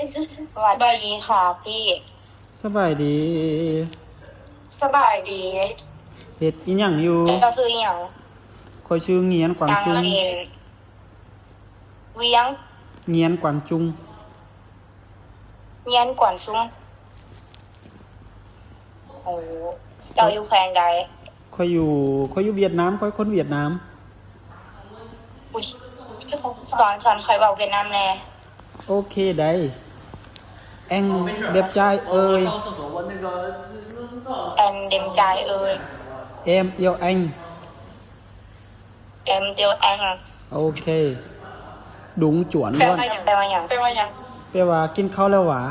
ສະບາຍດີຄ່ະພີ່. ສະບາຍດີ. ສະບາຍດີ. ເຮັດອີ່ຫຍັງຢູ່? ເຈົ້າຊື່ອີ່ຫຍັງ? ຂ້ອຍຊື່ງຽນກວາງຈຸງ. ວຽງ. ງຽນກວາງຈຸງ. ງຽນກວາງຈຸງ. ໂອ້ ເຈົ້າຢູ່ແຂວງໃດ? ຂ້ອຍຢູ່ ຂ້ອຍຢູ່ຫວຽດນາມ, ຂ້ອຍຄົນຫວຽດນາມ. ອຸ້ຍ ສອນ ສອນຂ້ອຍເວົ້າຫວຽດນາມແດ່. ໂອເຄໄດ໋. Anh đẹp trai ơi. Anh đẹp trai ơi. Em yêu anh. Em yêu anh. ໂອເຄ ດຸງຈວນລ້ວນ. ແປວ່າຫຍັງ? ແປວ່າຫຍັງ? ແປວ່າກິນເຂົ້າແລ້ວຫວາ?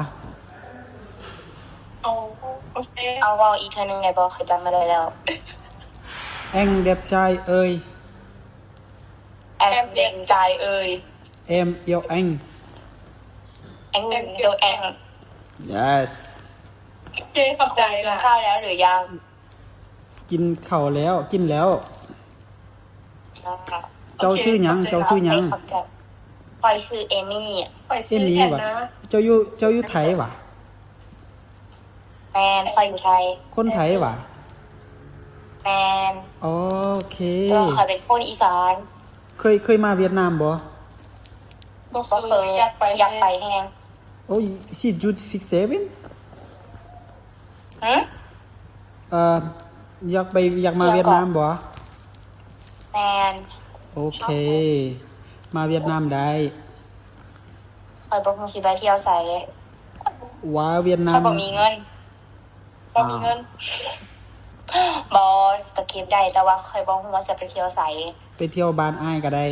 ໂອ ໂອເຄ. ເອົາເວົ້າອີກເທື່ອໜຶ່ງໄດ້ບໍ່? ຂ້ອຍຈຳບໍ່ໄດ້ແລ້ວ. Anh đẹp trai ơi. Em đẹp trai ơi. Em yêu anh. Anh yêu anh. Yes. ໂອເຄ ຂອບໃຈລະ. ກິນເຂົ້າແລ້ວຫຼືຍັງ? ກິນເຂົ້າແລ້ວ, ກິນແລ້ວ. ເຈົ້າຊື່ຫຍັງ? ເຈົ້າຊື່ຫຍັງ? ຂ້ອຍຊື່ເອມີ. ຂ້ອຍຊື່ແອນນາ. ເອມີຫວາ? ເຈົ້າຢູ່ ເຈົ້າຢູ່ໄທຫວາ? ແມ່ນ, ຂ້ອຍຢູ່ໄທ. ຄົນໄທຫວາ? ແມ່ນ. ໂອເຄ. ແຕ່ວ່າຂ້ອຍເປັນຄົນອີສານ. ເຄີຍ ເຄີຍມາຫວຽດນາມບໍ່? ບໍ່ເຄີຍ. ຢາກໄປ ຢາກໄປແຮງ. ໂອ້ຍ ຊິຈຸດຊິກເຊເວັນ. ຫື? ເອີ ຢາກໄປ ຢາກມາຫວຽດນາມບໍ່? ແມ່ນ. ໂອເຄ ມາຫວຽດນາມໄດ້. ຂ້ອຍບໍ່ຮູ້ຊິໄປທ່ຽວໃສ. ຫວາ ຫວຽດນາມ. ຂ້ອຍບໍ່ມີເງິນ. ບໍ່ມີເງິນ. ອ້າວ ບໍ່ ກະເກັບໄດ້ ແຕ່ວ່າຂ້ອຍບໍ່ຮູ້ວ່າຊິໄປທ່ຽວໃສ. ໄປທ່ຽວບ້ານອ້າຍກະໄດ້.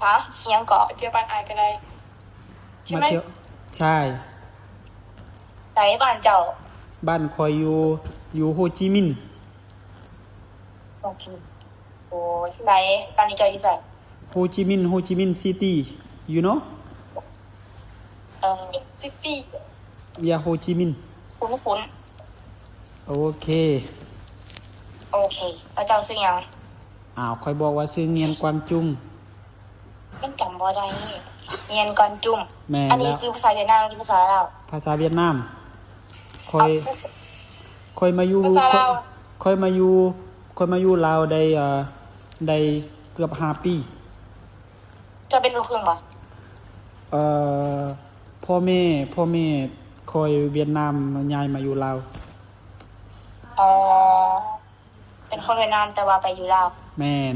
ຫະ? ອີ່ຫຍັງເກາະ? ໄປທ່ຽວບ້ານອ້າຍກະໄດ້. ໃຊ່ໄໝ? ມາທ່ຽວ ໃຊ່. ໃສບ້ານເຈົ້າ? ບ້ານຂ້ອຍຢູ່ ຢູ່ໂຮຈິມິນ. ໂອເຄ. ໂອ້ຍ ໃສ? ຕອນນີ້ເຈົ້າຢູ່ໃສ? ໂຮຈິມິນ ໂຮຈິມິນຊິຕີ you know? ເອີ ຊິຕີ. Yeah, ໂຮຈິມິນ. ຄຸ້ນໆ. ໂອເຄ ໂອເຄ. ແລ້ວເຈົ້າຊື່ຫຍັງ? ອ້າວ ຂ້ອຍບອກວ່າຊື່ງຽນກວາງຈຸງ. ມັນຈຳບໍ່ໄດ້. ງຽນກວາງຈຸງ. ແມ່ນ. ອັນນີ້ຊື່ພາສາຫວຽດນາມ ຫຼືພາສາລາວ? ພາສາຫວຽດນາມ. ຂ້ອຍ ຂ້ອຍມາຢູ່ ຂ້ອຍມາຢູ່ ຂ້ອຍມາຢູ່ລາວໄດ້ ເອີ ໄດ້ເກືອບຫ້າປີ. ເຈົ້າເປັນລູກຄຶ່ງບໍ່? ເອີ ພໍ່ແມ່ ພໍ່ແມ່ຂ້ອຍຫວຽດນາມ ຍ້າຍມາຢູ່ລາວ. ອໍ ເປັນຄົນຫວຽດນາມ ແຕ່ວ່າໄປຢູ່ລາວ. ແມ່ນ.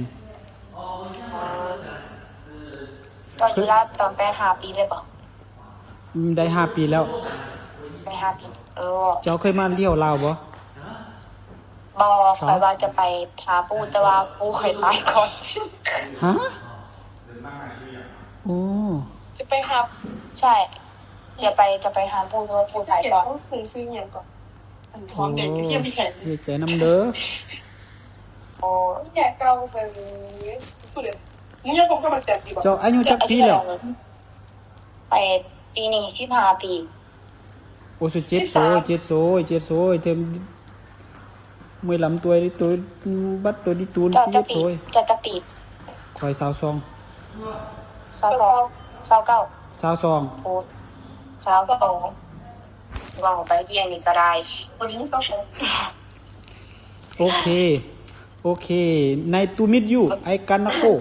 ເຈົ້າຢູ່ລາວຕອນໄປຫ້າປີເລີຍບໍ່? ອືມ ໄດ້ຫ້າປີແລ້ວ. ໄດ້ຫ້າປີ. ເອີ ເຈົ້າເຄີຍມາທ່ຽວລາວບໍ່? ບໍ່. ຮະ? ຂ້ອຍວ່າຈະໄປຫາປູ່ ແຕ່ວ່າປູ່ຂ້ອຍຕາຍກ່ອນ. ຮະ? ໂອ້ ຈະໄປຫາ ໃຊ່ ຈະໄປ ຈະໄປຫາປູ່ ແຕ່ວ່າປູ່ຕາຍກ່ອນ. ຊື່ຫຍັງເກາະ? ໂອ້ ເສຍໃຈນຳເດີ. ໂອ້ ເຈົ້າອາຍຸຈັກປີແລ້ວ? ໄປປີນີ້ສິບຫ້າປີ. ໂອ້ ເຈັດໂຊຍ ເຈັດໂຊຍ ເຈັດໂຊຍ ເທີມ ເມື່ອຍລຳຕົວ ຕົວ ບັດຕົວດີຕູນ ເຈົ້າຈັກປີ? ເຈັດໂຊຍ. ເຈົ້າຈັກປີ? ຂ້ອຍຊາວສອງ. ຊາວສອງ ຊາວເກົ້າ ຊາວສອງ. ໂອ້ ຊາວສອງ ເວົ້າໄປຮຽນນີ້ກະໄດ້. ໂອເຄ ໂອເຄ nice to meet you. I gonna go.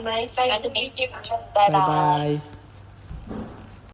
Nice to meet you. ບາຍບາຍ.